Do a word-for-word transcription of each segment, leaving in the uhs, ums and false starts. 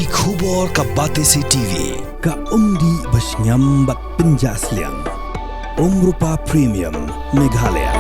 Ki khubor ka Batesi T V, ka umdih ba shngiam bad pynjah sliang. Umrupa Premium, Meghalaya.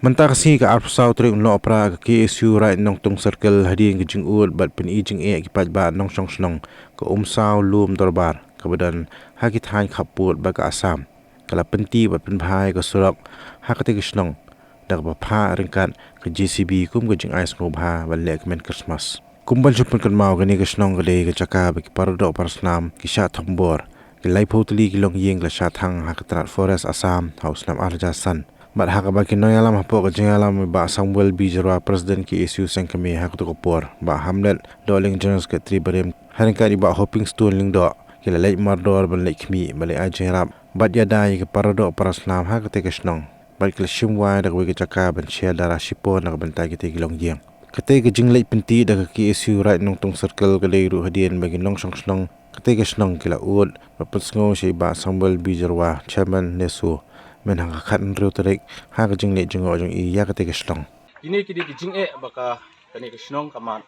Mynta ka sngi ka arphew saw tarik u Nohprah ka K S U Raid Nongtung Circle hadien ka jingud bad pyni jingeh ki paidbah nongshong shnong ka Umsaw Lum Dorbar kaba don ha ki thaiñ khappud bad ka Assam, ka la pynti bad pynbha ïa ka surok ha katei ka shnong da kaba phah ryngkat ka J C B kum ka jingai sngewbha ban leh kmen Christmas. Kum ban shu pynkynmaw, kane ka shnong ka dei ka jaka ba ki paradoh parasnam ki shah thombor. Ki laiphew tylli ki longïing ki la shah thang ha ka tnat Forest Assam ha u snem arhajar san. Bad ha kaba ki nongïalam hapoh ka jingïalam i Bah Samuel B Jyrwa, President K S U Sengkmie, ha kato ka por Bah Hamlet Dohling, General Secretary barim, ha ryngkat i Bah Hoping Stone Lyngdoh, ki la leit mardor ban leit khmih, ban leit ai jingïarap bad ïada ïa ki paradoh parasnam ha katei ka shnong. Bad ki la shim wai da kawei ka jaka ban sher dara shipor na ka bynta kitei ki longïing. Katei ka jingleit pynti da ka K S U Raid Nongtung Circle ka dei ruh hadien ba ki nongshong shnong katei ka shnong ki la ud bad pynsngew sha i Bah Samuel B Jyrwa, Chairman NESO, mynhynnin ka khathynriew tarik ha ka jingleit jngoh jong i ïa katei ka shnong. Kine ki dei ki jingeh ba ka, kane ka shnong ka mad.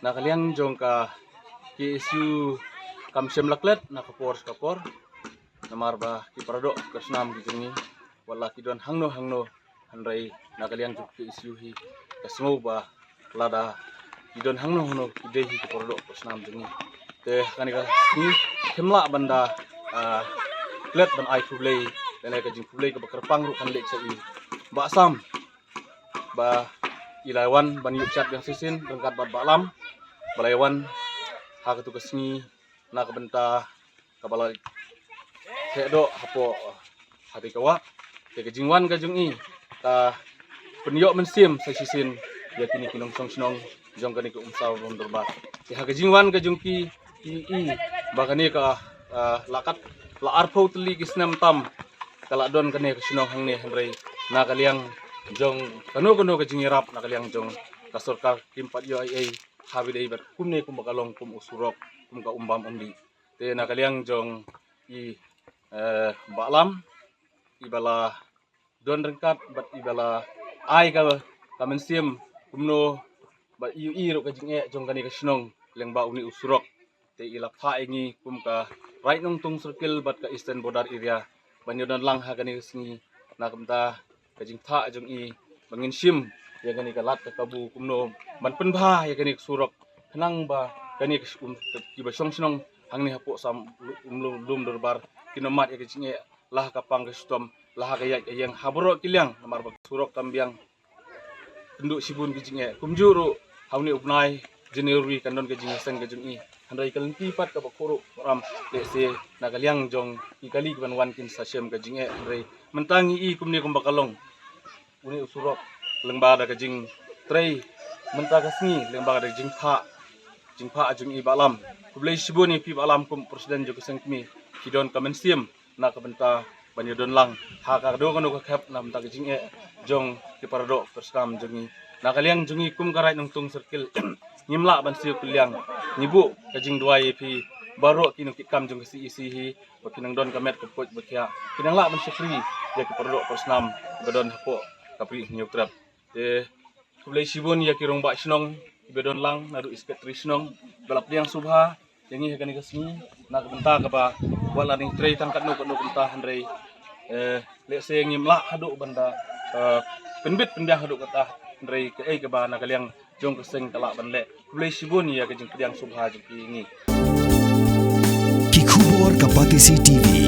Na ka liang jong ka K S U kam shym la klet na ka por sha ka por. Namar ba ki paradoh parasnam ki jong ngi, wat la ki don hangno hangno, hynrei na ka liang jong ka K S U hi ka sngew ba lada ki don hangno hangno ki dei hi ki paradoh parasnam jong ngi. Te ha kane ka sngi kim lah ban da, ah, klet ban ai khublei, kane ka jingkhublei kaba kyrpang ruh kan leit sha i Bah Sam ba i la wan ban ïuh chat biang shisien ryngkat bad Bah Lam, ba la wan ha katu ka sngi na ka bynta kaba la theh doh hapoh ha dei ka wah. Te ka jingwan ka jong i ka pynïoh mynsiem sa shisien ïa kine ki nongshong shnong jong kane ka Umsaw Lum Dorbar. Te ha ka jingwan ka jong ki, ki i ba kane ka, ah, la kat la arphew tylli ki snem tam ka la don kane ka shnong hangne, hynrei na ka liang jong kano kano ka jingïarap na ka liang jong ka sorkar kim pat ïoh ei ei ha ba dei bad kumne kumba ka long kum u surok, kum ka umbam umdih. Te na ka liang jong i, eh, Bah Lam, i ba la don ryngkat bad i ba la ai ka, ka mynsiem kumno ba i ïohi ruh ka jingeh jong kane ka shnong lyngba une u surok. Te i la phah ïa ngi kum ka Raid Nongtung Circle bad ka Eastern Border Area ban ïadon lang ha kane ka sngi na ka bynta ka jingthah jong i ba ngin shim ïa kane ka lad ka kabu kumno ban pynbha ïa kane ka surok, khnang ba kane ka sh-, um, kiba shong shnong hangne hapoh Umsaw Lum, Lum Dorbar kin ym mad ïa ka jingeh la ha ka pang ka shitom, la ha ka ïaid ka ïeng, ha baroh ki liang, namar ba ka surok kam biang. Kynduh shibun ki jingeh. Kumjuh ruh ha une u bnai January kan don ka jingïaseng ka jong i. Hynrei ka lynti pat kaba khuid ruh ram lehse na ka liang jong ki kali ki ban wan kin sa shem ka jingeh. Hynrei mynta ngi i kumne kumba ka long une u surok lyngba da ka jingtrei mynta ka sngi lyngba da ka jingphah, jingphah jong i Bah Lam. Khublei shibun ïa phi Bah Lam kum president jong ka Seng Kmie, phi don ka mynsiem na ka bynta ban ïadon lang ha kano kano ka khep na bynta ka jingeh jong ki paradoh parasnam jong ngi. Na ka liang jong ngi kum ka Raid Nongtung Circle, ngim lah ban siew kylliang, ngi buh ka jingduwai ïa phi baroh ki nongkitkam jong ka C E C hi, ba ki nang don ka met ka pyrkhat ba ki, ki nang lah ban shakri ïa ki paradoh parasnam ba don hapoh ka Bri Hynñiewtrep. Te khublei shibun ïa ki rangbah shnong kiba don lang, naduh i secretary shnong ba la pdiang sngewbha ïa ngi ha kane ka sngi na ka bynta kaba wat la ngi trei tang katno katno kumta, hynrei, eh, lehse ngim lah haduh ban da, eh, pynbit pynbiang haduh kata, hynrei kaei kaba na ka liang jong ka seng ka lah ban leh. Khublei shibun ïa ka jingpdiang sngewbha jong phi ïa ngi. Ki khubor ka Batesi T V.